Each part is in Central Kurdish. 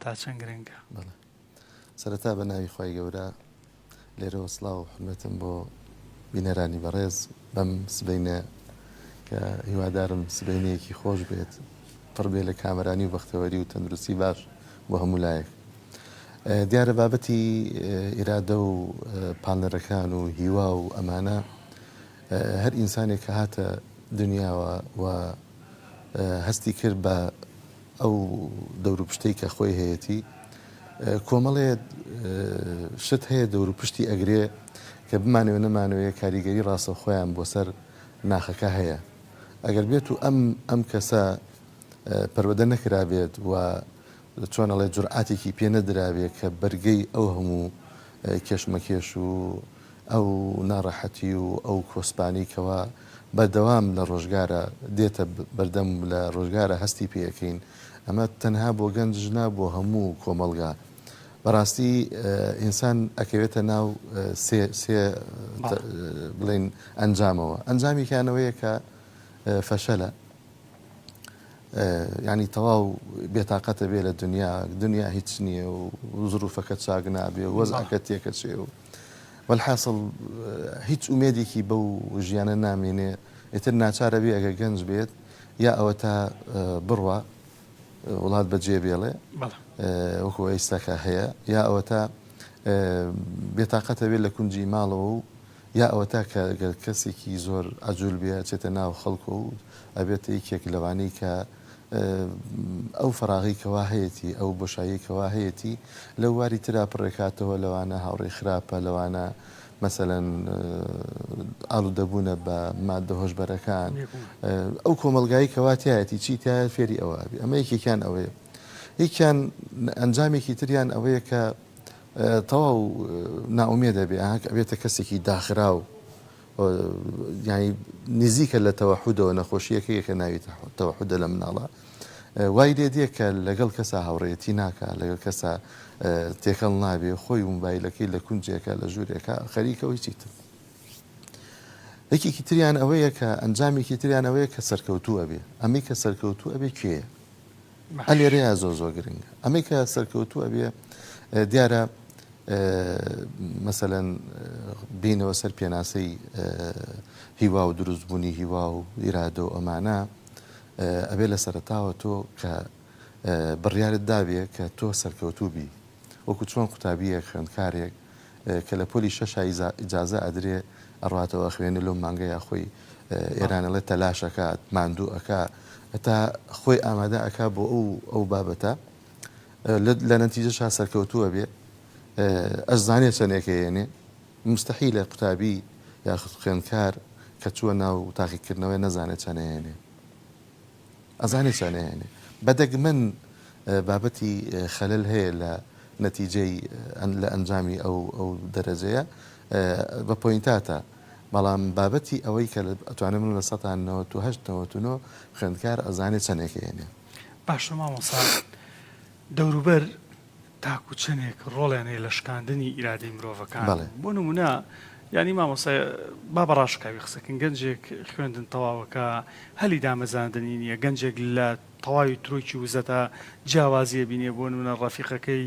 تا چەند گرنگە؟ بەڵێ سەرەتا بە ناوی خوای گەورە لێرەوە سڵاو و حورمەتم بۆ بینەرانی بەڕێز بەم سبەینە کە هیوادارم سبەینەیەکی خۆش بێت پڕ بێ لە کامەرانی و بەختەوەری و تەندروستی باش بۆ هەموو لایەک. دیارە بابەتی ئیرادە و پاڵنەرەکان و هیوا و ئەمانە هەر ئینسانێک کە هاتە دنیاوە و هەستی کرد بە ئەو دەوروپشتەی کە خۆی هەیەتی کۆمەڵێ شت هەیە دەوروپشتی ئەگرێ کە بمانەوێ نەمانەوێ کاریگەری ڕاستەوخۆیان بۆ سەر ناخەکە هەیە ئەگەر بێت و ئەم ئەم کەسە پەروەدە نەکرابێت و چۆن ئەڵێ جورعاتێکی پێ نەدرابێ کە بەرگەی ئەو هەموو کێشمەکێش و ئەو ناڕەحەتی و ئەو کۆسپانەی کەوا بەردەوام لە ڕۆژگارا دێتە بەردەم و لە ڕۆژگارا هەستی پێ ئەکەین ئەمە تەنها بۆ گەنجش نا بۆ هەموو کۆمەڵگا بەڕاستی ئینسان ئەکەوێتە ناو سێ سێ بڵێین ئەنجامەوە ئەنجامێکیان ئەوەیە کە فەشەلە یانی تەواو بێتاقەتە بێ لە دنیا دنیا هیچ نییە و زروفەکە چاک نابێ و وەزعەکە تێکەچێ و وەلحاسڵ هیچ ئومێدێکی بەو ژیانە نامێنێ ئیتر ناچارە بێ ئەگە گەنج بێت یا ئەوە تا بڕوا وڵات بەجێ بێڵێ وەکو ئێستاکە هەیە یا ئەوە تا بێتاقەتە بێت لە کونجی ماڵەوە و یا ئەوەتا کە گەر کەسێکی زۆر عەجول بێ ئەچێتە ناو خەڵک و ئەبێتە یەکێک لەوانەی کە ئەو فەراغەی کەوا هەیەتی ئەو بۆشاییەی کەوا هەیەتی لەو واری ترا پڕێکاتەوە لەوانە هاوڕێی خراپە لەوانە مەسەلەن ئالوودەبوونە بە ماددە هۆشبەرەکان ئەو کۆمەڵگایی کەوا تایەتی چی تایە فێری ئەوە ئەبێ ئەمە یەکێکیان ئەوەیە یەکیان ئەنجامێکی تریان ئەوەیە کە تەواو نائومێد ئەبێ ئەبێتە کەسێکی داخراو یانی نزیکە لە تەوەحودەوە نەخۆشیەکەیە کە ناوی تەوەحودە لە مناڵە وای لێ دێ کە لەگەڵ کەسا هاوڕێیەتی ناکا لەگەڵ کەسا تێکەڵ نابێ خۆی و موبایلەکەی لە کونجێکە لە ژوورێکە خەریکە و هیچی تر یەکێکی تریان ئەوەیە کە ئەنجامێکی تریان ئەوەیە کە سەرکەوتوو ئەبێ ئەمەی کە سەرکەوتوو ئەبێ کێیە ئە لێرەیا زۆر زۆر گرنگە ئەمەی کە سەرکەوتوو ئەبێ دیارە مەسەلەن بینەوە سەر پێناسەی هیوا و دروستبوونی هیوا و ئیرادە و ئەمانە ئەبێ لە سەرەتاوە تۆ کە بڕیارت دابێ کە تۆ سەرکەوتوو بی وەکو چۆن قوتابیەک خوێندکارێک کە لە پۆلی شەشا ئیجازە ئەدرێ ئەڕواتەوە ئەخوێنێ لەو مانگەیا خۆی ئێران ئەڵێ تەلاش ئەکات ماندوو ئەکا هەتا خۆی ئامادە ئەکا بۆ ئەو ئەو بابەتە لە نەتیجەشا سەرکەوتوو ئەبێ ئەشزانێ چەندێکە یێنێ مستحیلە قوتابی یاخود خوێندکار کە چووە ناو تاقیکردنەوەی نەزانێت چەنەیەنێ ئەزانێ چەنە یانی بە دەگمەن بابەتی خەلەل هەیە لە نەتیجەی لە ئەنجامی ئەو ئەو دەرەجەیە بە پۆینتاتە بەڵام بابەتی ئەوەی کە ئەتوانم بڵێم 98% 99% خوێندکار ئەزانێ چەنێک ئەیەنێ. باشە مامۆستا دەوروبەر تاکو چەنێک ڕۆڵیان هەیە لە شکاندنی ئیرادەی مرۆڤەکان بەڵێ. بۆ نمونە یانی مامۆستا با بە ڕاشکاوی قسەکەین گەنجێک خوێندن تەواوەکە هەلی دامەزراندنی نییە گەنجێک لە تەواوی ترۆکی وزەتا جیاوازیە بینێ بۆ نمونە ڕەفیقەکەی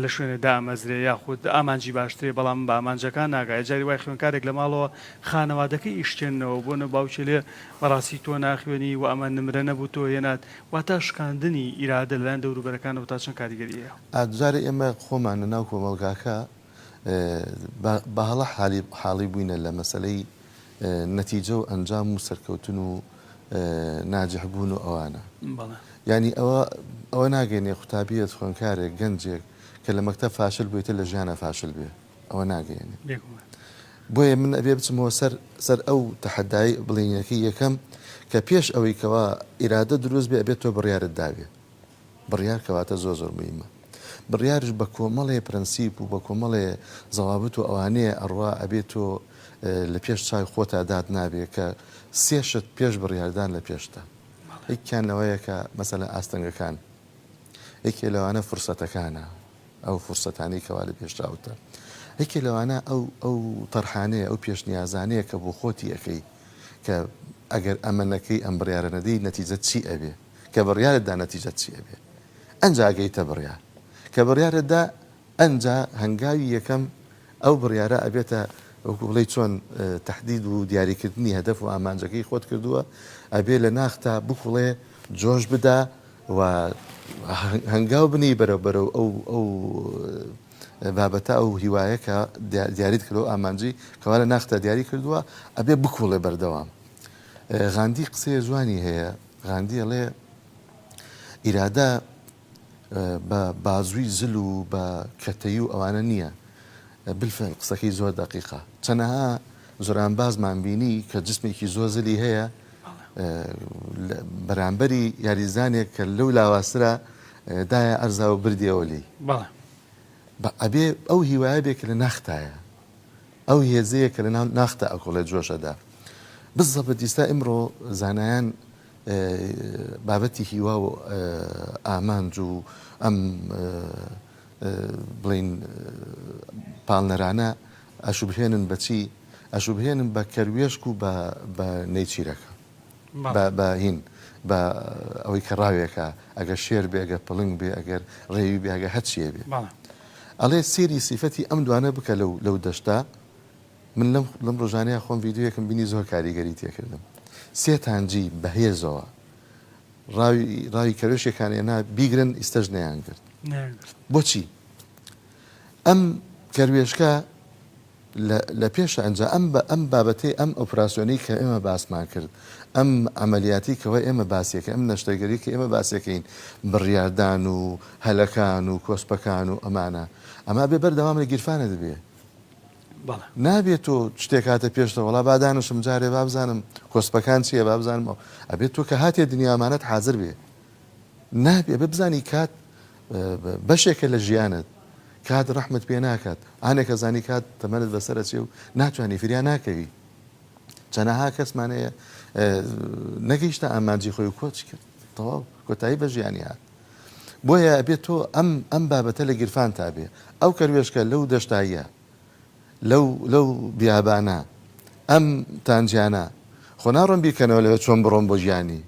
لە شوێنێ دامەزرێ یاخود ئامانجی باشترێ بەڵام بە ئامانجەکان ناگا جاری وای خوێنکارێک لە ماڵەوە خانەوادەکەی ئیشکێننەوە بۆ نە باوکێ لێ بەڕاستی تۆ ناخوێنی و ئەمە نمرە نەبوو تۆ هێنات واتا شکاندنی ئیرادە لەلایەن دەوروبەرەکانەوە تا چەند کاریگەری هەیە؟ جارێ ئێمە خۆمان لە ناو کۆمەڵگاکە بە هەڵە حاڵی بووینە لە مەسەلەی نەتیجە و ئەنجام و سەرکەوتن و ناجح بوون و ئەوانە. یانی ئەوە ئەوە ناگەینێ قوتابیەت خوێندکارێک گەنجێک کە لە مەکتەب فاشل بوویتە لە ژیانە فاشل بێ ئەوە ناگەیەنێ. بۆیە من ئەبێ بچمەوە سەر سەر ئەو تەحەدای بڵێینەکەی یەکەم کە پێش ئەوەی کەوا ئیرادە دروست بێ ئەبێت تۆ بڕیارت دابێ بڕیار کەواتە زۆر زۆر موهیمە بڕیارش بە کۆمەڵێ پرەنسیپ و بە کۆمەڵێ زەوابت و ئەوانەیە ئەڕوا ئەبێ تۆ لە پێش چاوی خۆتا دات نابێ کە سێ شت پێش بڕیاردان لە پێشتە یەکیان لەوەیە کە مەسەلەن ئاستەنگەکان یەکێ لەوانە فرسەتەکانە ئەو فرسەتانەی کەوا لە پێش چاوتە یەکێ لەوانە ئەو ئەو تەرحانەیە ئەو پێشنیازانەیە کە بۆ خۆتی ئەکەی کە ئەگەر ئەمە نەکەی ئەم بڕیارە نەدەی نەتیجە چی ئەبێ کە بڕیارت دا نەتیجە چی ئەبێ ئەنجا ئەگەیتە بڕیار. کە بڕیارت دا ئەنجا هەنگاوی یەکەم ئەو بڕیارە ئەبێتە وەکو بڵێی چۆن تەحدید و دیاریکردنی هەدەف و ئامانجەکەی خۆت کردووە ئەبێ لە ناختا بکوڵێ جۆش بدا و هەنگاو بنێی بەرەو بەرەو ئەو ئەو بابەتە ئەو هیوایە کە دیاریت کردو ئامانجی کەوا لە ناختا دیاری کردووە ئەبێ بکوڵێ بەردەوام. غاندی قسەیە جوانی هەیە غاندی ئەڵێ ئیرادە بە بازووی زل و بە کەتەی و ئەوانە نییە بالفعل قسەکەی زۆر دەقیقە چەنەها زۆرانبازمان بینی کە جسمێکی زۆر زلی هەیە بەرامبەری یاریزانێک کە لەو لاوازترە دایە ئەرزا و بردیەوە لێی ئەبێ ئەو هیوایە بێ کە لە ناختایە ئەو هێزەیە کە لە ناو ناختا ئەکوڵێ جۆش ئەدا. بزەبت ئیستا ئمڕۆ زانایان بابەتی هیوا و ئامانج و ئەم بڵین پاڵنەرانە ئەشوبهێنن بەچی ئەشوبهێنن بە کەروێشک و بە نەیچیرەکە بە هین بە ئەوەی کە ڕاوێکە ئەگەر شێر بێ ئەگەر پڵنگ بێ ئەگەر ڕێوی بێ ئەگەر هەرچیە بێ ئەڵێ سێری سیفەتی ئەم دوانە بکە لەو لەو دەشتە من لەم لەم ڕۆژانەیە خۆم ڤیدیۆیەکم بینی زۆر کاریگەری تێکردم سێ تانجی بەهێزەوە ڕاوی ڕاوی کەرۆشێکان ێنا بیگرن ئیستەش نەیانگرت بۆچی ئەم کەروێشکە لە پێشە ئەنجا ئەم بە ئەم بابەتەی ئەم ئۆپراسیۆنەی کە ئێمە باسمان کرد ئەم عەمەلیاتی کەوا ئێمە باسیەکەین ئەم نەشتەرگەری کە ئێمە باسیەکەین بڕیاردان و هەلەکان و کۆسپەکان و ئەمانە ئەمە ئەبێ بەردەوام لە گیرفانت بێ نابێ تۆ شتێک هاتە پێشتەوە وەڵا با دانیشم جارێ با بزانم کۆسپەکان چییە با بزانم ئەبێ تۆ کە هاتێ دنیا ئەمانەت حازر بێ نابێ ئەبێ بزانی کات بەشێکە لە ژیانت کات ڕەحمت پێ ناکات ئانێکە زانی کات تەمەنت بەسەر ئەچێ و ناتوانانی فریا ناکەوی چەنەها کەسمان هەیە نەگەیشتە ئامانجی خۆی و کۆچ کرد تەواو کۆتایی بە ژیانی هات بۆیە ئەبێت تۆ ئەم ئەم بابەتە لە گیرفان تا بێ ئەو کەروێشکە لەو دەشتاییە لەو لەو بیابانە ئەم تانجیانە خۆ ناڕۆن بیرکەنەوە لەوێ چۆن بڕۆن بۆ ژیانی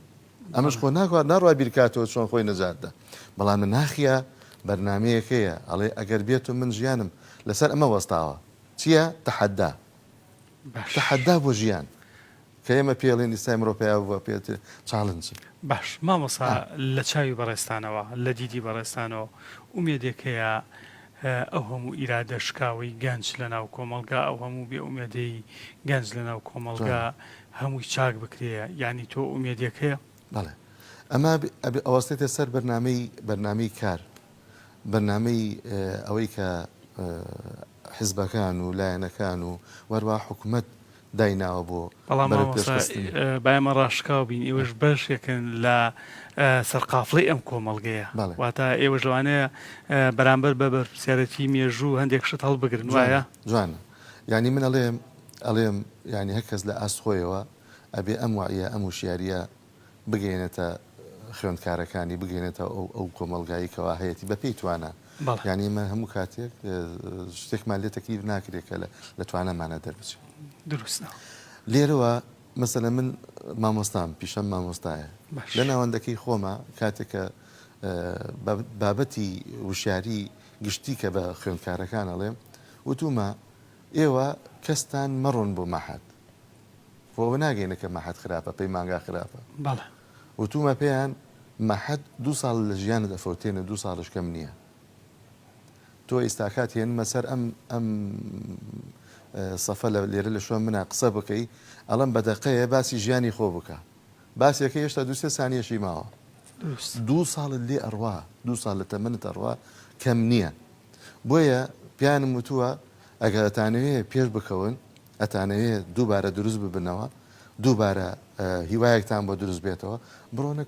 ئەمەش خۆ ناکات ناڕوا بیرکاتەوە چۆن خۆی نەجات دا بەڵام لە ناخیا بەرنامەیەک هەیە ئەڵێ ئەگەر بێت و من ژیانم لەسەر ئەمە وەستاوە چییە تەحەدا تەحەدا بۆ ژیان کە ئێمە پێڵێن ئیستا مرۆ پیا بووە پێت challenge. باش مامۆستا لە چاوی بەڕێزتانەوە لە دیدی بەڕێزتانەوە ئومێدێک هەیە ئەو هەموو ئیرادە شکاوەی گەنج لە ناو کۆمەڵگا ئەو هەموو بێ ئومێدەی گەنج لە ناو کۆمەڵگا هەمووی چاک بکرێ یانی تۆ ئومێدێک هەیە؟ بەڵێ ئەمە ئەبێ ئەوەستێتە سەر بەرنامەی بەرنامەی کار بەرنامەی ئەوەی کە حزبەکان و لایەنەکان و وەروە حکومەت دایناوە بۆ بەڵام بەرەو مامۆستا پێشخستنی. با ئێمە ڕاشکاو بین ئێوەش بەشێکن لە سەرقافڵەی ئەم کۆمەڵگەیە بەڵێ. واتە ئێوەش لەوانەیە بەرامبەر بە بەرپرسیارێتی مێژوو هەندێک شت هەڵبگرن جوانە وایە؟ جوانە یانی من ئەڵێم ئەڵێم یانی هەر کەس لە ئاست خۆیەوە ئەبێ ئەم وەعیە ئەم وشیاریە بگەیەنێتە خوێندکارەکانی بگەیەنێتە ئەو ئەو کۆمەڵگایی کەوا هەیەتی بە پێی توانا بەڵێ. یانی ئێمە هەموو کاتێک شتێکمان لێ تەکلیف ناکرێت کە لە توانامانە دەربچێت. دروستە. لێرەوە مەسەلەن من مامۆستام پیشەم مامۆستایە باش. لە ناوەندەکەی خۆما کاتێک کە بابەتی وشیاری گشتی کە بە خوێندکارەکان ئەڵێم وتومە ئێوە کەستان مەڕۆن بۆ مەحەد خۆ ئەوە ناگەینە کە مەحەد خراپە پەیمانگا خراپە بەڵێ. وتومە پێیان مەحەد دوو ساڵ لە ژیانت ئەفەوتێنێ دوو ساڵش کەم نییە تۆ ئیستاکات هێنمە سەر ئەم ئەم سەفە لە لێرە لە شوێن منا قسە بکەی ئەڵم بە دەقەیە باسی ژیانی خۆ بکە باسێکە هێشتا دوو سێ سانیەشی ماوە دوو ساڵت لێ ئەڕوا دوو ساڵ لە تەمەنت ئەڕوا کەم نییە بۆیە پیانم وتووە ئەگەر ئەتانەوێ پێش بکەون ئەتانەوێ دووبارە دروست ببنەوە دووبارە هیوایەکتان بۆ دروست بێتەوە بڕۆنە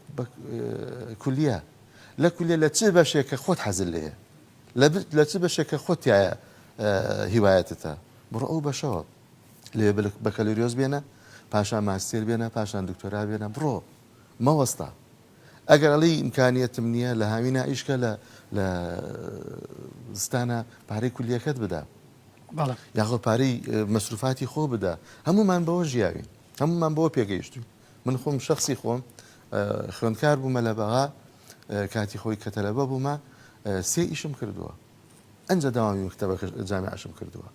کولیە لە کولیە لە چ بەشێک کە خۆت حەزت لێیە لە چ بەشێک کە خۆت تایە هیوایەتتە بڕۆ ئەو بەشەوە لێ بەکەلۆریۆس بێنە پاشان ماستێر بێنە پاشان دکتۆرا بێنە بڕۆ مەوەستا ئەگەر ئەڵێی ئیمکانیەتم نییە لە هاوینا ئیشکە لە لە زستانە پارەی کولیەکەت بدە یاخۆ پارەی مەسروفاتی خۆ بدە هەمومان بەوە ژیاوین هەمومان بەوە پێگەیشتوین من خۆم شخصی خۆم خوێندکار بوومە لە بەغا کاتی خۆی کە تەلەبە بوومە. سێ ئیشم کردووە ئەنجا دەوامی مەکتەبەکەش جامیعەشم کردووە.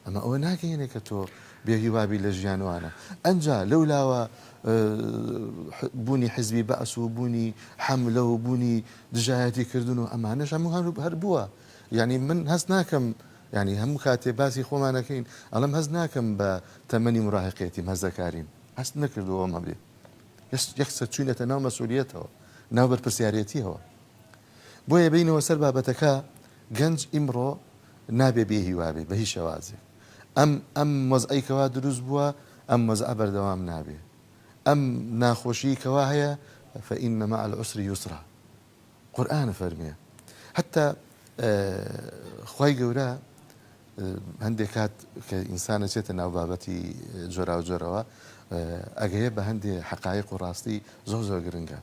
ئەمە ئەوە ناگەیەنێ کە تۆ بێ هیوا بی لە ژیان وانە. ئەنجا لەو لاوە بوونی حیزبی بەعس و بوونی حەملە و بوونی دژایەتی کردن و ئەمانەش هەموو هەر بووە. یانی من هەست ناکەم یانی هەموو کاتێ باسی خۆمان ئەکەین ئەڵێم هەست ناکەم بە تەمەنی موراهیقێتیم هەرزەکاریم هەست نەکردووە ئەوەم هەبێ. یەکسەر چووینەتە ناو مەسئولیەتەوە ناو بەرپرسیارێتیەوە. بۆیە بێینەوە سەر بابەتەکە گەنج ئیمڕۆ نابێ بێ هیوا بێ بە هیچ شێوازێک. ئەم ئەم وەزعەی کەوا دروست بووە ئەم وەزعە بەردەوام نابێ. ئەم ناخۆشیی کەوا هەیە فإن مع العسر یسرا قورئان ئەفەرموێ. حەتتا خوای گەورە هەندێک کات کە ئینسان ئەچێتە ناو بابەتی جۆراوجۆرەوە ئەگەیە بە هەندێ حەقایق و ڕاستی زۆر زۆر گرنگە.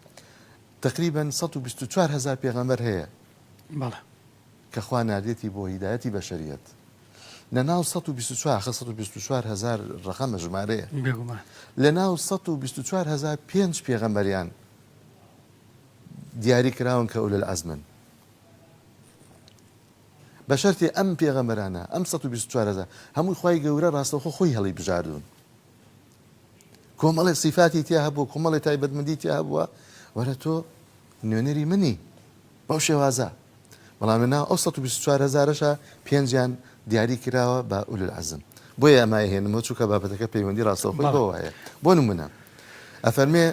تەقریبەن 124 هەزار پێغەمبەر هەیە. بەڵێ. کە خوا ناردێتی بۆ هیدایەتی بەشەریەت لە ناو 124 ئاخر 124 هەزار ڕەقەمە ژمارەیە بێگومان لە ناو 124 هەزار پێنج پێغەمبەریان دیاری کراون کە ئولل عەزمن بە شەرتێ ئەم پێغەمبەرانە ئەم 124 هەزار هەمووی خوای گەورە ڕاستەوخۆ خۆی هەڵی بژاردوون کۆمەڵێ سیفاتی تیا هەبوو کۆمەڵێ تایبەتمەندی تیا هەبووە وەرە تۆ نوێنەری منی بەو شێوازە، بەڵام لەناو ئەو 124 هەزارەشا پێنجیان دیاری کراوە بە اولو العزم. بۆیە ئەمە ئەهێنمەوە چونکە بابەتەکە پەیوەندی ڕاستەوخۆی بەوە هەیە. بۆ نمونە ئەفەرمێ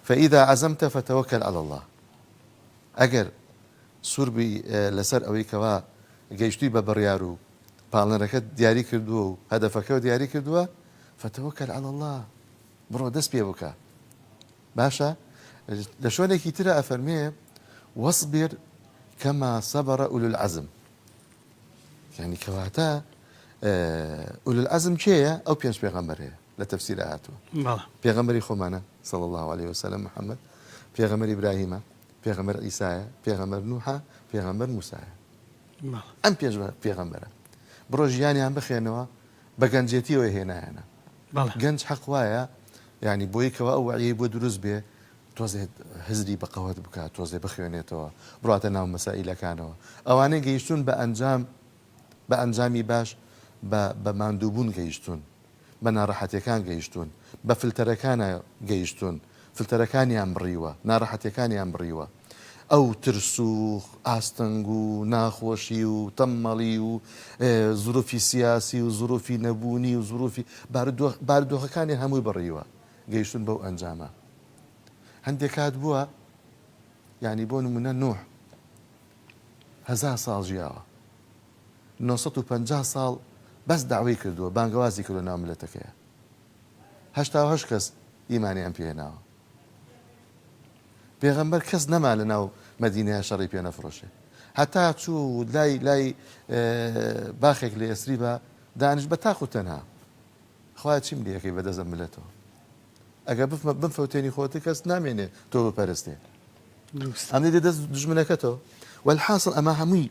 فاذا عزمت فتوکل علی اللە ئەگەر سوور بووی لەسەر ئەوەی کەوا گەیشتووی بە بڕیار و پاڵنەرەکەت دیاری کردووە و هەدەفەکەو دیاری کردووە فتوکل علی اللە بڕۆ دەست پێ بکە. باشە لە شوێنێکی ترا ئەفەرمێ واصبر کما صبر اولو العزم یعنی کەواتە اولو العزم کێیە ئەو پێنج پێغەمبەرەیە لە تەفسیرا هاتووە پێغەمبەری خۆمانە صلی الله عليه وسلم محمد پێغەمبەر ئیبراهیمە پێغەمبەر عیسایە پێغەمبەر نوحە پێغەمبەر موسایە ئەم پێنج پێغەمبەرە بڕۆ ژیانیان بخێنەوە بە گەنجێتیەوە هێنایانە گەنج حەق وایە یانی بۆی کەوا ئەو وەعیەی بۆ دروست بێ تۆزێ هزری بە قەوەت بکات تۆزێ بخوێنێتەوە بڕاتە ناو مەسائیلەکانەوە ئەوانەی گەیشتوون بە ئەنجام بە ئەنجامی باش بە بە ماندووبوون گەیشتوون بە ناڕەحەتیەکان گەیشتوون بە فلتەرەکانە گەیشتوون فلتەرەکانیان بڕیوە، ناڕەحەتیەکانیان بڕیوە، ئەو ترس و ئاستەنگ و ناخۆشی و تەممەڵی و زروفی سیاسی و زروفی نەبوونی و زروفی بارودۆخەکانیان هەمووی بڕیوە، گەیشتوون بەو ئەنجامە. هەندێک کات بووە یانی بۆ نمونە نوح هەزا ساڵ ژیاوە، 950 ساڵ بەس دەعوەی کردووە، بانگەوازی کردووە ناو میللەتەکەیا. 88 کەس ئیمانیان پێ هێناوە. پێغەمبەر کەس نەما لە ناو مەدینەیا شەڕی پێ نەفرۆشێ. هەتا چوو لای لای باخێک لە یەسریبا دانیشت بە تاق و تەنها. خوایە چیم لێ ئەکەی بە دەست ئەم ملەتەوە؟ ئەگەر بمفەوتێنی خۆت کەس نامێنێ تۆ بپەرستێ. ئەم دێ دەست دوژمنەکەتەوە. وەلحاسڵ ئەمە هەمووی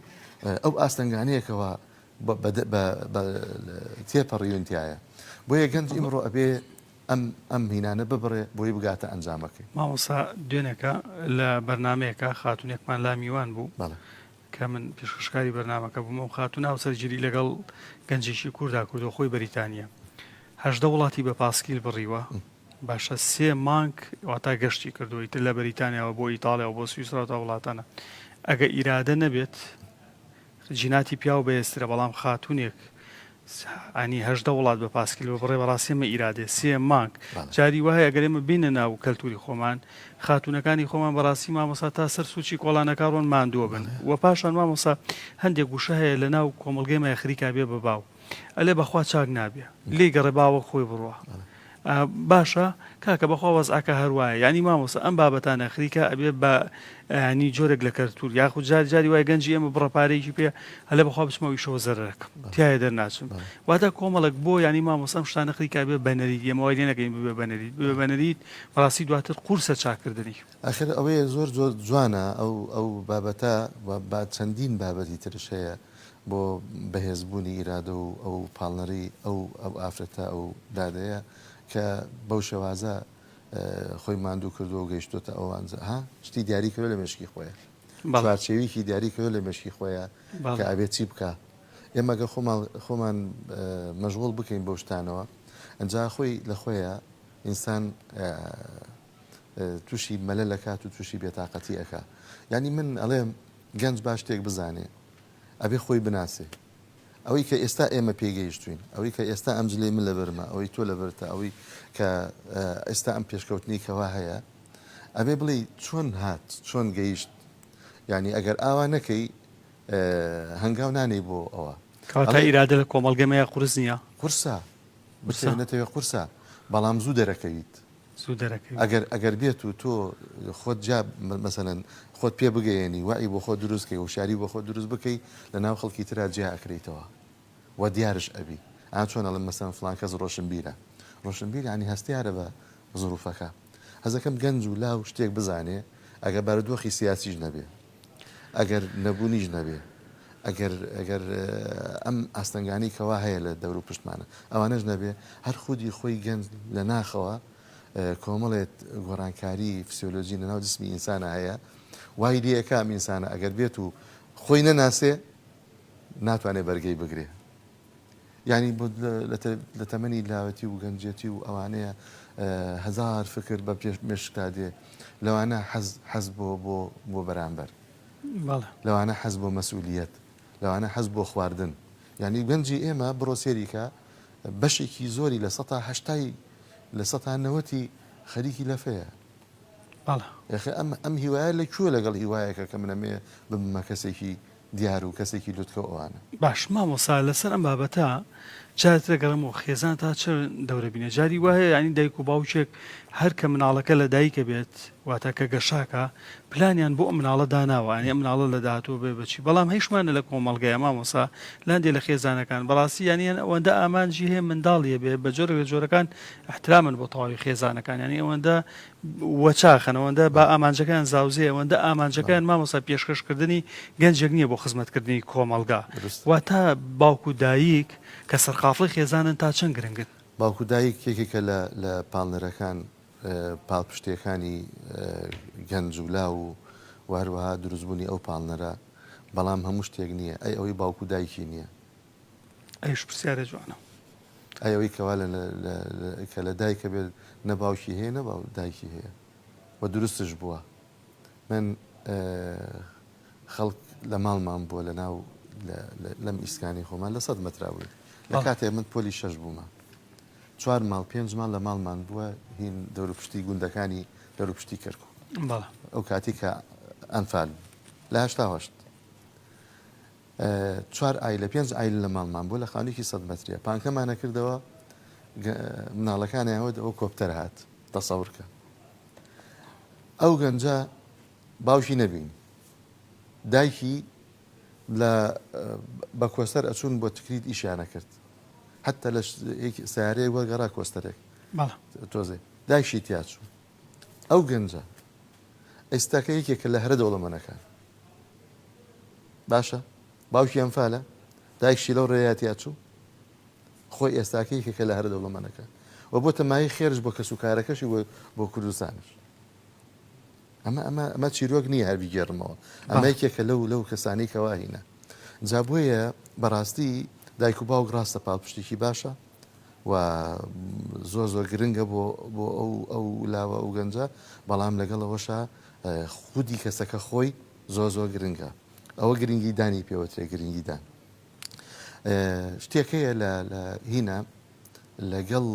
ئەو ئاستەنگانەیە کەوا تێپەڕیون تیایە. بۆیە گەنج ئیمڕۆ ئەبێ ئەم ئەم هینانە ببڕێ بۆی بگاتە ئەنجامەکەی. مامۆستا دوێنێکە لە بەرنامەیەکا خاتونێکمان لا میوان بوو بەڵێ. کە من پێشکەشکاری بەرنامەکە بووم ئەو خاتونە هاوسەرگیری لەگەڵ گەنجێکی کوردا کردووە خۆی بەریتانیە 18 وڵاتی بە پاسکیل بڕیوە باشە سێ مانگ واتا گەشتی کردووە ئیتر لە بەریتانیاوە بۆ ئیتاڵیا و بۆ سویسرا تا وڵاتانە ئەگە ئیرادە نەبێت جیناتی پیاو بەهێزترە بەڵام خاتونێک عنی 18 وڵات بە پاسکیل ببڕێ بەڕاستی ئەمە ئیرادەیە سێ مانگ جاری وایە ئەگەر ئێمە بینە ناو کەلتوری خۆمان خاتونەکانی خۆمان بەڕاستی مامۆسا تا سەر سوچی کۆڵانەکە ڕۆن ماندووە بن و پاشان مامۆسا هەندێک وشە هەیە لە ناو کۆمەڵگەی مای خریکا بێ بە باو ئەلێ بەخوا چاک نابێ لێی گەڕێ با وەک خۆی بڕوا باشە کاکە بەخوا وەزعەکە هەر وایە یانی مامۆستا ئەم بابەتانە خریکە ئەبێ بە ینی جۆرێک لە کەلتور یاخود جار جاری وای گەنجی ئێمە بڕە پارەیەکی پێ هەلە بەخوا بچمەوە ئیشەوە زەرەرەکەم تایە دەرناچم واتە کۆمەڵێک بۆ ینی مامۆستا ئەم شتانە خریکا بێ بە نەریت ئێمە وای لێ نەکەین ببێ بە نەریت ببێ بە نەریت بەڕاستی دواتر قورسە چاکردنی. ئاخر ئەوەیە زۆر زۆر جوانە ئەو ئەو بابەتە و با چەندین بابەتی ترش هەیە بۆ بەهێزبوونی ئیرادە و ئەو پاڵنەری ئەو ئەو ئافرەتە ئەو دادەیە کە بەو شێوازە خۆی ماندوو کردووە و گەیشتۆتە ئەو ئەنجا ها شتی دیاری کردووە لە مێشکی خۆیە. چوارچێویکی دیاری کردوە لە مێشکی خۆیا کە ئەبێ چی بکا. ئێمە گەر خۆمان خۆمان مەشغوڵ بکەین بەو شتانەوە ئەنجا خۆی لە خۆیا ئینسان تووشی مەلەل ئەکات و تووشی بێتاقەتی ئەکا. یانی من ئەڵێم گەنج با شتێک بزانێ ئەبێ خۆی بناسێ. ئەوەی کە ئێستا ئێمە پێی گەیشتووین، ئەوەی کە ئێستا ئەم جلەی من لەبەرمە، ئەوەی تۆ لەبەرتە، ئەوەی کە ئێستا ئەم پێشکەوتنەی کەوا هەیە، ئەبێ بڵێی چۆن هات، چۆن گەیشت؟ یانی ئەگەر ئاوا نەکەی هەنگاو نانێی بۆ ئەوە. کەواتە ئیرادە لە کۆمەڵگەی مەیا قورس نییە؟ قورسە، بتەوێ نەتەوێ قورسە، بەڵام زوو دەرەکەویت. زوو دەرەکەویت. ئەگەر ئەگەر بێت و تۆ خۆت جیا مەسەلەن خۆت پێ بگەیەنی وەعی بۆ خۆت دروست کەی هۆشیاری بۆ خۆت دروست بکەی لە ناو خەڵکی ترا جیا ئەکرێیتەوە و دیارش ئەبی ئا چۆن ئەڵێن مەسەلەن فڵان کەس ڕۆشنبیرە ڕۆشنبیر یانی هەستیارە بە زروفەکە حەزەکەم گەنج و لاو شتێک بزانێ ئەگەر بارودۆخی سیاسیش نەبێ ئەگەر نەبوونیش نەبێ ئەگەر ئەگەر ئەم ئاستەنگانەی کەوا هەیە لە دەور و پشتمانە ئەوانەش نەبێ هەر خودی خۆی گەنج لە ناخەوە کۆمەڵێت گۆڕانکاری فسیۆلۆجی لەناو جسمی ئینسانە هەیە وای لێکا ئەم ئینسانە ئەگەر بێت و خۆی نەناسێ ناتوانێت بەرگەی بگرێ یانی بۆ لە تەمەنی لاوەتی و گەنجێتی و ئەوانەیە هەزار فکر بە پێش مێشکتا دێ لەوانە حەز حەز بۆ بۆ بۆ بەرامبەر لەوانە حەز بۆ مەسئولیەت لەوانە حەز بۆ خواردن یعنی گەنجی ئێمە بڕۆ سێریکە بەشێکی زۆری لە سەتا هەشتای لە سەتا نەوەتی خەریکی لەفەیە یاخی ئەم ئەم هیوایە لە کوێ لەگەڵ هیوایەکە کە منەمێ ببمە کەسێکی دیار و کەسێکی لوتکە و ئەوانە. باش مامۆستا لەسەر ئەم بابەتە جارێ تر ئەگەڕێمەوە خێزان تا چ دەورە بینێ جاری وا هەیە یانی دایک و باوکێک هەر کە مناڵەکە لە دایکە بێت واتە کە گەشاکە پلانیان بۆ ئەم مناڵە داناوە یانی ئەم مناڵە لە داهاتوو بێ بەچی بەڵام هەیشمانە لە کۆمەڵگەیە مامۆستا لاندێ لە خێزانەکان بەڕاستی یانی ئەوەندە ئامانجی هەیە منداڵیە بێ بە جۆرێک لە جۆرەکان احترامن بۆ تەواوی خێزانەکان یانی ئەوەندە وەچاخن ئەوەندە با ئامانجەکەیان زاوزێ ئەوەندە ئامانجەکەیان مامۆستا پێشکەشکردنی گەنجێک نییە بۆ خزمەتکردنی کۆمەڵگا واتە باوک و دایک کە سەرقافڵەی خێزانن تا چەند گرنگن؟ باوک و دایک یەکێکە لە لە پاڵنەرەکان پاڵپشتیەکانی گەنج و لاو و و هەروەها دروستبوونی ئەو پاڵنەرە بەڵام هەموو شتێک نییە ئەی ئەوەی باوک و دایکی نییە؟ ئەویش پرسیارە جوانە. ئەی ئەوەی کەوا لە کە لە دایکە بێت نە باوکی هەیە نە دایکی هەیە و دروستش بووە من خەڵک لە ماڵمان بووە لە ناو لەم ئیسکانی خۆمان لە سەد مەترا بووین لە کاتێ من پۆلی شەش بوومە چوار ماڵ پێنج ماڵ لە ماڵمان بووە هین دەوروپشتی گوندەکانی دەوروپشتی کەرکوک ئەو کاتی کە ئەنفال لە هەشتا هەشت چوار عایلە پێنج عایلە لە ماڵمان بوو لە خانوویەکی سەد مەتریە پانکەمان ئەکردەوە مناڵەکانیان وت ئەوە کۆپتەر هات تەسەور کە ئەو گەنجە باوکی نەبینی دایکی لە بە کۆستەر ئەچوون بۆ تکریت ئیشیانە کرد حتا لە سیارەیە وەرگەڕا کۆستەرێک تۆزێ دایکی تیاچوو ئەو گەنجە ئێستاکە یەکێکە لە هەرە دەوڵەمەنەکان باشە باوکی ئەنفالە دایکشی لەو ڕێیە تیا چوو خۆی ئێستاکە یەکێکە لە هەرە دەوڵەمەنەکان و بۆتە مایەی خێرش بۆ کەس و کارەکەشی بۆ کوردستانش ئەمە ئەمە ئەمە چیرۆک نییە هەر بیگێڕمەوە ئەمە یەکێکە لەو لەو کەسانی کەوا هینە جا بۆیە بەڕاستی دایک و باوک ڕاستە پاڵپشتێکی باشە و زۆر زۆر گرنگە بۆ بۆ ئەو ئەو لاوە ئەو گەنجە بەڵام لەگەڵەوەشە خودی کەسەکە خۆی زۆر زۆر گرنگە ئەوە گرنگی دانی پێوەترێ گرنگی دان شتێک هەیە لە لە هینە لەگەڵ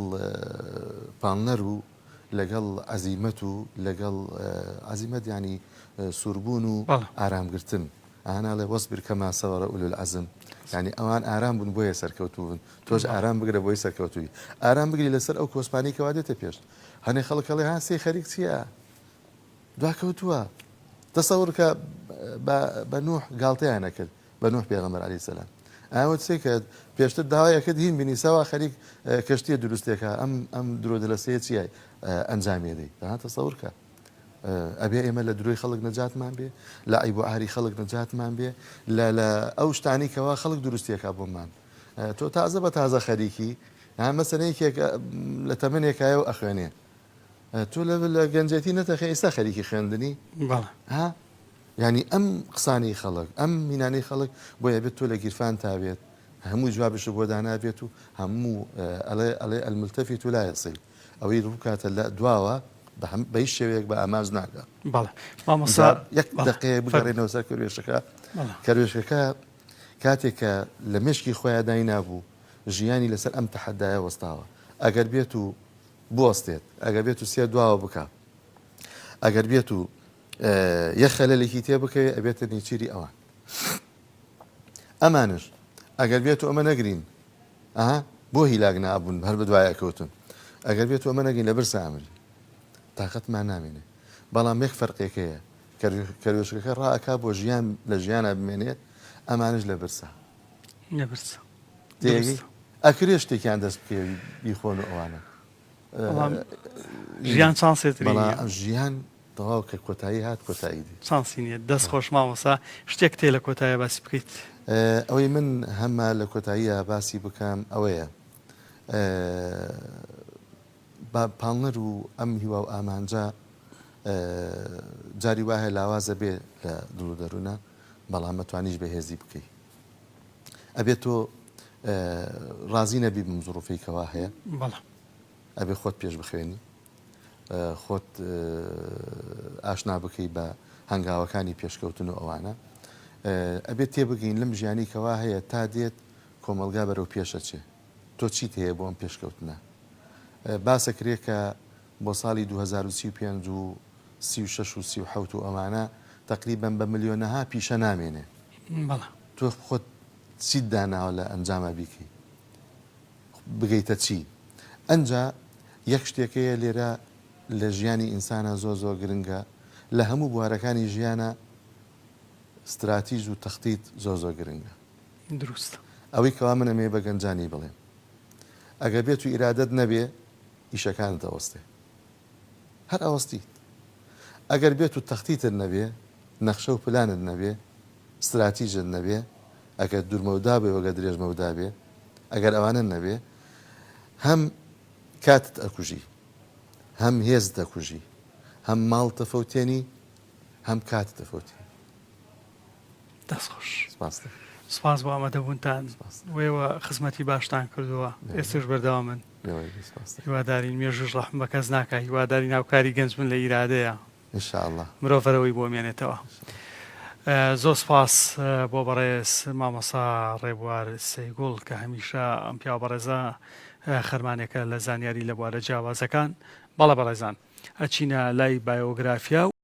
پاڵنەر و لەگەڵ عەزیمەت و لەگەڵ عەزیمەت ینی سووربوون و ئارامگرتن ئاناڵێ وەصبر کەما سەبەرە ئولو العزم ینی ئەوان ئارام بوون بۆیە سەرکەوتوو بن تۆش ئارام بگرە بۆی سەرکەوتووی ئارام بگری لەسەر ئەو کۆسپانی کەوا دێتە پێشت هەنێ خەڵک ئەڵێ ها سێ خەریک چییە دواکەوتووە. تەسەور کە بە بە نوح گاڵتەیان ئەکرد بە نوح پێغەمبەر عەلەیهی سەلام ئەیان وت سێ کە پێشتر داوای ئەکرد هین بینی سەوا خەریک کەشتیە دروستێکە ئەم ئەم درۆ دەلەسەیە چییە ئەنجامی ئەدەی ها تەسەور کە ئەبێ ئێمە لە درۆی خەڵک نەجاتمان بێ لە عەیب و عاری خەڵک نەجاتمان بێ لە لە ئەو شتانی کەوا خەڵک دروستێکا بۆمان تۆ تازە بە تازە خەریکی ها مەسەلەن یەکێک لە تەمەنێکایە و ئەخوێنێ تۆ لە لە گەنجێتی نەتەخێ ئێستا خەریکی خوێندنی؟ بەڵێ. ها؟ یانی ئەم قسانەی خەڵک، ئەم مینانەی خەڵک بۆیە ئەبێت تۆ لە گیرفانتا بێت هەموو جوابشت بۆ دانابێت و هەموو ئەڵێ ئەڵێ الملتفت لا یصل ئەوەی ڕووکاتە لە دواوە بە هەم بە هیچ شێوەیەک بە ئامانج ناگا. بەڵێ مامۆستا یەک دەقەیەک بگەڕێنەوە سەر کەروێشەکە کەروێشکەکە کاتێک کە لە مێشکی خۆیان داینابوو ژیانی لەسەر ئەم تەحەدایە وەستاوە ئەگەر بێت و بوەستێت ئەگەر بێت و سێ دواوە بکە ئەگەر بێت و یەک خەلەلێکی تێ بکەوێ ئەبێتە نێچیری ئەوان ئەمانش ئەگەر بێت و ئەمە نەگرین ئەها بۆ هیلاک نابوون هەر بەدوایە کەوتن ئەگەر بێت و ئەمە نەگرین لە برسا ئەمرین تاقەتمان نامێنێ بەڵام یەک فەرقێک هەیە کەروێشکەکە ڕائەکا بۆ ژیان لە ژیانە بمێنێ ئەمانش لە برسا لە برسا تێگەی ئەکرێ شتێکیان دەست بکەوێ بیخۆن و ئەوانە ژیان چانسێتری بەڵام ژیان تەواو کە کۆتایی هات کۆتایی دی. چانسی نیە. دەست خۆش مامۆستا. شتێکت هەیە لە کۆتاییا باسی بکەیت؟ ئەوەی من هەمە لە کۆتاییا باسی بکەم ئەوەیە با پاڵنەر و ئەم هیوا و ئامانجە جاری وا هەیە لاوازە بێ لە دڵ و دەروونە بەڵام ئەتوانیش بەهێزی بکەی. ئەبێ تۆ ڕازی نەبی بەم زروفەی کەوا هەیە. بەڵێ. ئەبێ خۆت پێش بخوێنی. خۆت ئاشنا بکەی بە هەنگاوەکانی پێشکەوتن و ئەوانە ئەبێت تێبگەین لەم ژیانی کەوا هەیە تا دێت کۆمەڵگا بەرەو پێشەچێ تۆ چیت هەیە بۆ ئەم پێشکەوتنە باسە کرێ کە بۆ ساڵی 2035 و 36 و 37 و ئەمانە تقریبا بە ملیۆنەها پیشە نامێنێ تۆ خۆت چیت داناوە لە ئەنجامە بیکەی بگەیتە چی؟ ئەنجا یەک شتێک هەیە لێرە لە ژیانی ئینسانا زۆر زۆر گرنگە لە هەموو بوارەکانی ژیانا ستراتیژ و تەختیت زۆر زۆر گرنگە. دروستە. ئەوەی کەوا من ئەمەوێ بە گەنجانی بڵێم ئەگەر بێت و ئیرادەت نەبێ ئیشەکانت ئەوەستێ هەر ئەوەستیت ئەگەر بێت و تەختیتت نەبێ نەخشە و پلانت نەبێ ستراتیژت نەبێ ئەگەر دوورمەودا بێ و ئەگەر درێژمەودا بێ ئەگەر ئەوانە نەبێ هەم کاتت ئەکوژی هەم هێزت ئەکوژی هەم ماڵت ئەفەوتێنی هەم کاتت ئەفەوتێنی. دەست خۆش. سپاس دەکەم. سپاس بۆ ئامادەبوونتان سپاس. و ئێوە خزمەتی باشتان کردووە ئێستەش بەردەوامن. هیوادارین مێژووش ڕەحم بە کەس ناکا هیوادارین هاوکاری گەنج بن لە ئیرادەیە. ان شاء اللە. مرۆڤ هەر ئەوەی بۆ مێنێتەوە. زۆر سپاس بۆ بەڕێز مامۆستا ڕێبوار سەیگوڵ کە هەمیشە ئەم پیاوە بەڕێزە خەرمانێکە لە زانیاری لە بوارە جیاوازەکان. بەڵێ بەڕێزان ئەچینە لای بایۆگرافیا.